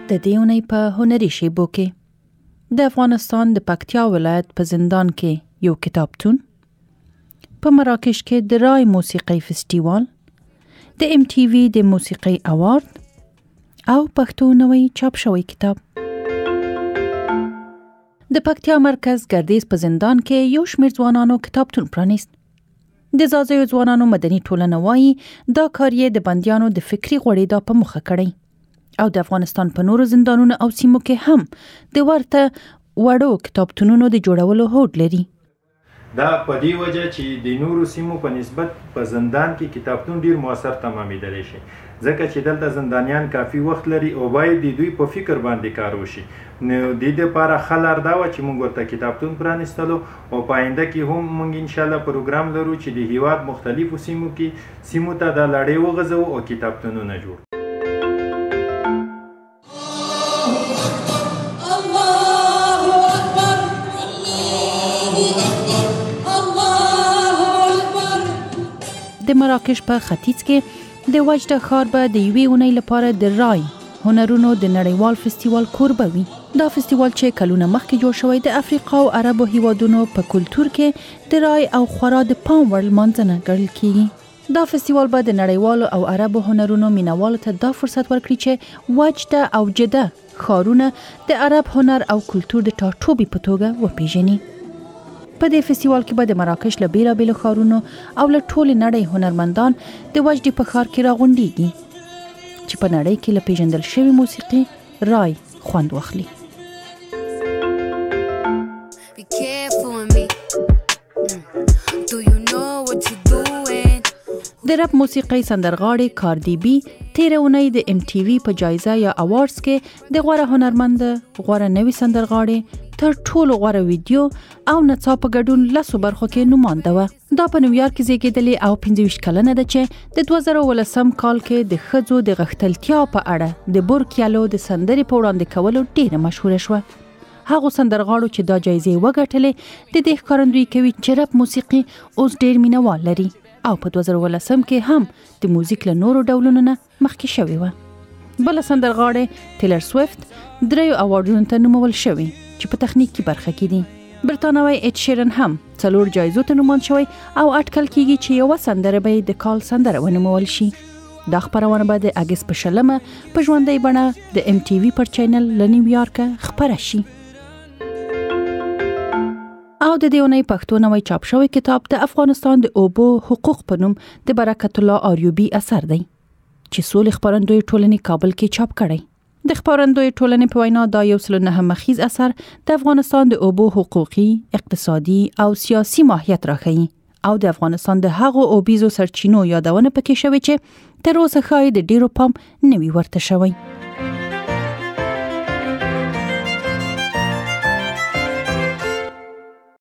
د دې اونۍ په هنري شیبو کې د افغانستان د پکتیا ولایت په زندان کې یو کتابتون، په مراکش کې د رای موسیقۍ فستیوال، د ام ټي وي د موسیقۍ اوارډ او پښتو نوی چاپ شوی کتاب. د پکتیا مرکز ګردیز په زندان کې یو شمېر ځوانانو کتابتون پرانیست. د ځاځیو ځوانانو مدني ټولنه وايي، دا کار یې د بندیانو د فکري غوړېدا په موخه کړی او د افغانستان په نورو زندانونو او سیمو کې هم د ورته وړو کتابتونونو د جوړولو هوډ لري. دا په دې وجه چې د نورو سیمو په نسبت په زندان کې کتابتون ډیر موثر تمامیدلی شي، ځکه چې دلته زندانیان کافي وخت لري او باید د دوی په فکر باندې کار وشي، نو د دې لپاره ښه لار دا وه چې موږ ورته کتابتون پرانیستلو او په آینده کې هم موږ انشاالله پروګرام لرو چې د هیواد مختلفو سیمو کې سیمو ته دا لړۍ وغځوو او کتابتونونه جوړ کړو. د مراکش په ختیځ کې د وجده ښار به د یوې اونۍ لپاره د رای هنرونو د نړیوال فستیوال کوربه وي. دا فستیوال چې کلونه مخکې جوړ شوی، د افریقا او عربو هیوادونو په کلتور کې د رای او خورا د پام وړ لمانځنه ګڼل کیږي. دا فستیوال به د نړیوالو او عربو هنرونو مینوالو ته دا فرصت ورکړي چې وجده او جده ښارونه د عرب هنر او کلتور د ټاټوبي په توګه وپیژني. په دې فستیوال کې به د مراکش له بیلابیلو ښارونو او له ټولې نړۍ هنرمندان د وجدي په ښار کې راغونډیږي چې په نړۍ کې له پیژندل شوې موسیقي رای خوند واخلي. د رپ موسیقۍ سندرغاړې کاردي بي تېره اونۍ د ام ټي وي په جایزه یا اوارډز کې د غوره هنرمند، غوره نوي سندرغاړې، تر ټولو غوره ویډیو او نڅا په ګډون لسو برخو کې نومانده وه. دا په نیویارک کې زیږېدلې او 25 کلنه ده چې د 2017 کال کې د ښځو د غښتلتیا په اړه د بورکیالو د سندرې په وړاندې کولو ډېره مشهوره شوه. هغو سندرغاړو چې دا جایزې وګټلې د دې ښکارندویي کوي چې رپ موسیقي اوس ډېر مینهوال لري او په 2018 کې هم د موزیک له نورو ډولونو نه مخکې شوې وه. بله سندرغاړې تیلر سویفت دریو اوارډونو ته نومول شوې چې په تخنیکي برخه کې دي. برتانوی اډ شیرن هم څلور جایزو ته نوماند شوی او اټکل کیږي چې یوه سندره به یې د کال سندره ونومول شي. دا خپرونه به د اګست په شلمه په ژوندۍ بڼه د ام ټي وي پر چینل له نیویارکه خپره شي. او د دې اونۍ پښتو نوی چاپ شوی کتاب د افغانستان د اوبو حقوق په نوم د برکت الله آریوبي اثر دی چې سولې خپرندوی ټولنې کابل کې چاپ کړی. د خپرندوی ټولنې په وینا دا یو سل نهه مخیز اثر د افغانستان د اوبو حقوقي، اقتصادي او سیاسي ماهیت راښيي او د افغانستان د هغو اوبیزو سرچینو یادونه پکې شوې چې تر اوسه ښایي د ډیرو پام نه وي ورته شوی.